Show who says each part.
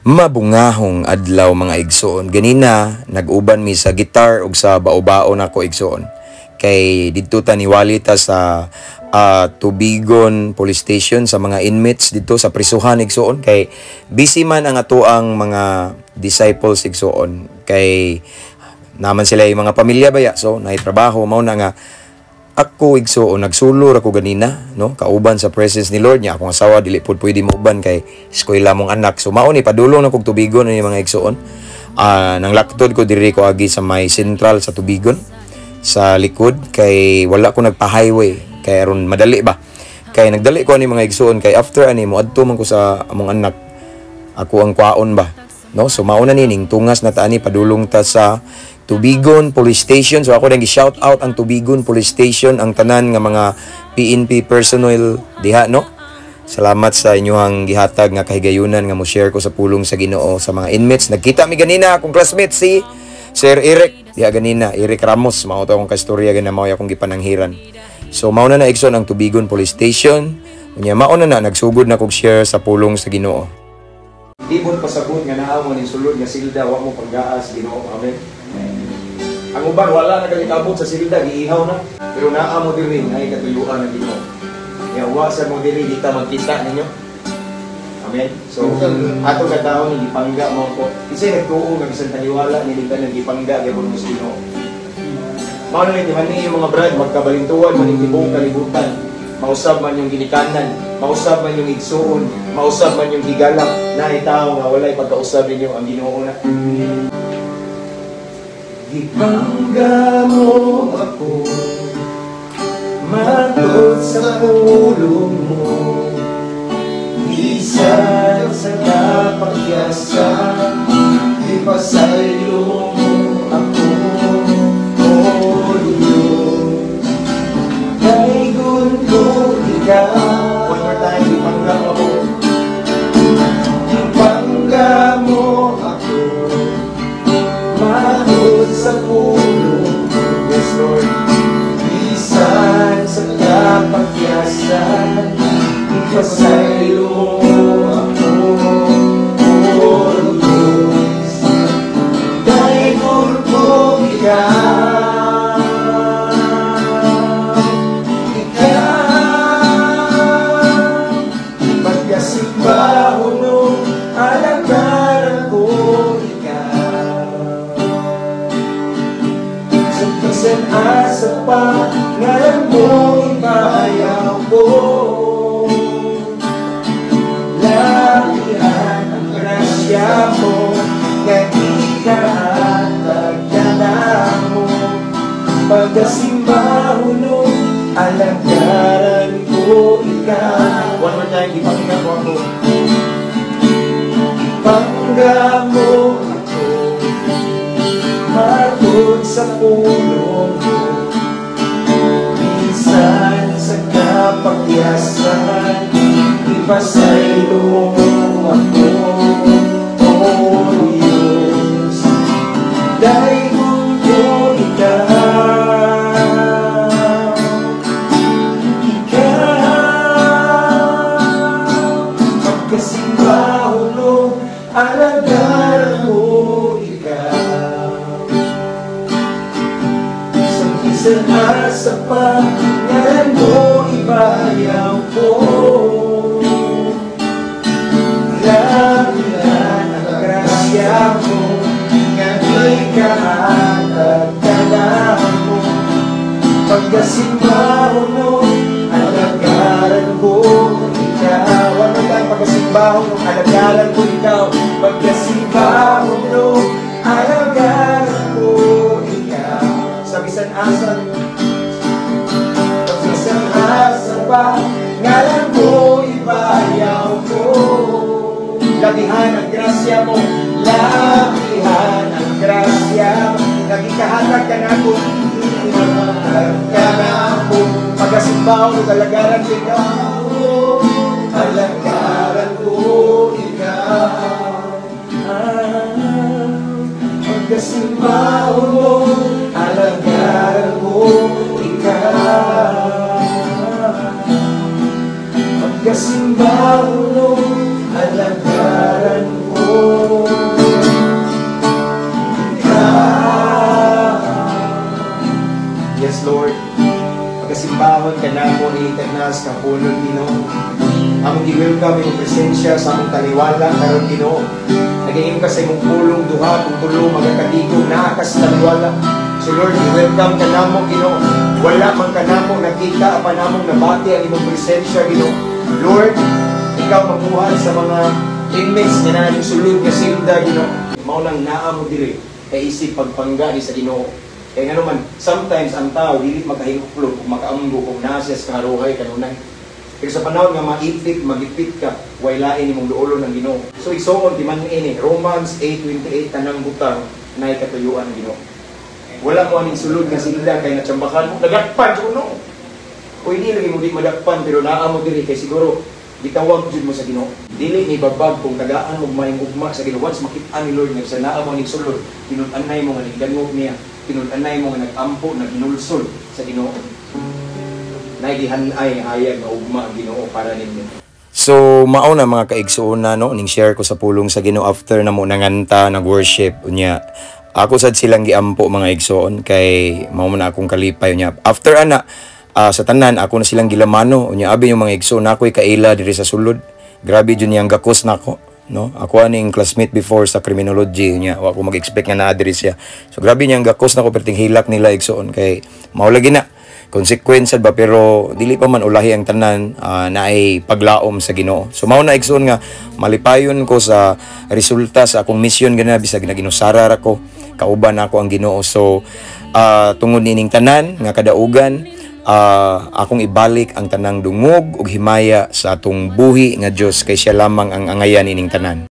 Speaker 1: Mabungahong adlaw, mga igsoon. Ganina nag-uban mi sa guitar ug sa bao-bao nako, igsoon. Kay didto ta niwali ta sa Tubigon Police Station, sa mga inmates didto sa prisuhan, igsoon, kay busy man ang atoang mga disciples, igsoon, kay naman sila yung mga pamilya baya, so naay trabaho. Mao na nga ako, igsoon, nagsulo ra ko ganina, no, kauban sa presence ni Lord niya. Akong asawa dili pud pwede mouban kay eskwela mong anak, so mao ni padulong na kog Tubigon ni, mga igsoon. Nang laktod ko diri ko agi sa may central sa Tubigon sa likod kay wala ko nagpa-highway kay aron madali ba. Kay nagdali ko ani, mga igsoon, kay after ani moadto man ko sa among anak, ako ang kwaon ba, no? So mao na ni ning tungas na ta ani, padulong ta sa Tubigon Police Station. So ako nang shout out ang Tubigon Police Station, ang tanan nga mga PNP personnel diha, no? Salamat sa inyong gihatag nga kahigayunan nga mo share ko sa pulong sa Ginoo sa mga inmates. Nagkita mi ganina akong classmate si Sir Eric diha ganina, Eric Ramos. Mao to akong kastorya ganina, mao akong gipananghiran. So mao na na, igsoon, ang Tubigon Police Station. Unya mao na na nagsugod na kog share sa pulong sa Ginoo.
Speaker 2: Di mo pasabot nga naa mo ning sulod nga silda, wa mo paggaas Ginoo. Amen. Ang uban wala na kalikabot sa silda, giihaw na. Pero naa mo diri ay katuyuan ng Ginoo. Nya wa sa mo diri, di ta magkita ninyo. Amen. So ato ka tawo ni gipangga mo ko. Isay nagtuo nga bisan taniwala ni tanan gipangga gyapon mo sa Ginoo. Mao na ni ni yung mga brad, magkabalintuan man yung tibuok kalibutan. Mausab man yung ginikanan, mausab man yung igsuon, mausab man yung higalak, na tawo nga walay pagkausab ninyo ang Ginoo na. Gipangga mo ako matod sa pulong mo, bisan sa kapakyasan, ipasaylo mo ako, O Diyos. Daygon ko ikaw. One more time, ipangga mo ako. Ipangga mo ako matod sa pulong mo. Yes, Lord. Bisan sa kapakyasan, ipasaylo mo ako, O Diyos. Daygon ko ikaw. Ikaw. Pagkasimbahon no, alagaran ko ikaw. Sa bisan asa pa, ngalan mo ipahayaw ko. Labihan ang grasya mo, nga ikahatag ka mo. Pagkasimbahon no, alagaran ko ikaw. One more time, ipangga mo ako. Ipangga mo ako matod sa pulong mo, bisan sa kapakyasan, ipasaylo mo ako, O Diyos. Daygon ko ikaw. Ikaw. Pagkasimbahon no, alagaran ko ikaw. Sa bisan asa pa, ngalan mo ipahayaw ko. Labihan ang grasya mo, nga ikahatag ka mo. Pagkasimbahon no, alagaran ko ikaw. One more time, pagkasimbahon no, alagaran ko ikaw. Pagkasimbahon no, alagaran ko ikaw. Sa bisan asa, sa bisan asa pa, ngalan mo ipahayaw ko. Labihan ang grasya mo, labihan ang grasya mo, nagikahatag ka nako, ka nako. Pagkasimbahon no, alagaran ko ikaw. Alagaran ko ikaw. Ah, pagkasimbahon mo, alagaran ko ikaw. Pagkasimbahon mo, alagaran ko haponon, Ginoo. Among gi-welcome imong presensya sa among taliwala karon, Ginoo. Nagaingon ka sa imong pulong, duha kung tulo magakatigom, naa ka sa taliwala. So Lord, i-welcome ka namo, Ginoo. Wala man ka namo nakita apan among nabati ang imong presensya, Ginoo. Lord, ikaw magbuhat sa mga inmates nga naa ning sulod nga silda, Ginoo. Mao nang naa mo diri kay isip pagpangga ni sa Ginoo. Kay ngano man, sometimes ang tao dili makahinguklog ug makaamgo kung naa siya sa kaharuhay kanunay. Pero sa panahon nga maipit, magipit ka, way lain imong duolon ang Ginoo. So igsoon timan ini Romans 8:28, tanang butang naay katuyuan ang Ginoo. Wala mo aning sulod nga silda kay natsambakan mo, nadakpan jud no. Pwede lagi mo di madakpan, pero naa mo diri kay siguro gitawag jud mo sa Ginoo. Dili ni babag kung tagaan mo maayong ugma sa Ginoo. Once makit-an ni Lord nga sa naa mo aning sulod, tinud-anay mo nga nigdangop niya, tinud-anay mo nga nag-ampo, naghinulsol sa Ginoo. Nagihan-ay hayag nga ugma ang Ginoo para ninyo.
Speaker 1: So mao na, mga kaigsuonan, no, ning share ko sa pulong sa Ginoo after na mo nanganta, nag-worship unya. Ako sad silang giampo, mga igsoon, kay mao man na akong kalipay unya. After ana, sa tanan ako na silang gilamano unya. Abi yung mga igsoon, ako'y kaila diri sa sulod. Grabe jud niyang gakos nako, no? Ako aning classmate before sa criminology niya. Wa ko mag-expect nga naa diri siya. So grabe niyang gakos nako, perting hilak nila, igsoon, kay mao lagi na consequence ba, pero dili pa man ulahi ang tanan, naay paglaom sa Ginoo. So mao na, igsoon, nga malipayon ko sa resulta sa akong mission gana, bisag naginusara ra ko, kauban ako ang Ginoo. So tungod nining tanan nga kadaugan, akong ibalik ang tanang dungog ug himaya sa atong buhi nga Dios kay siya lamang ang angayan ining tanan.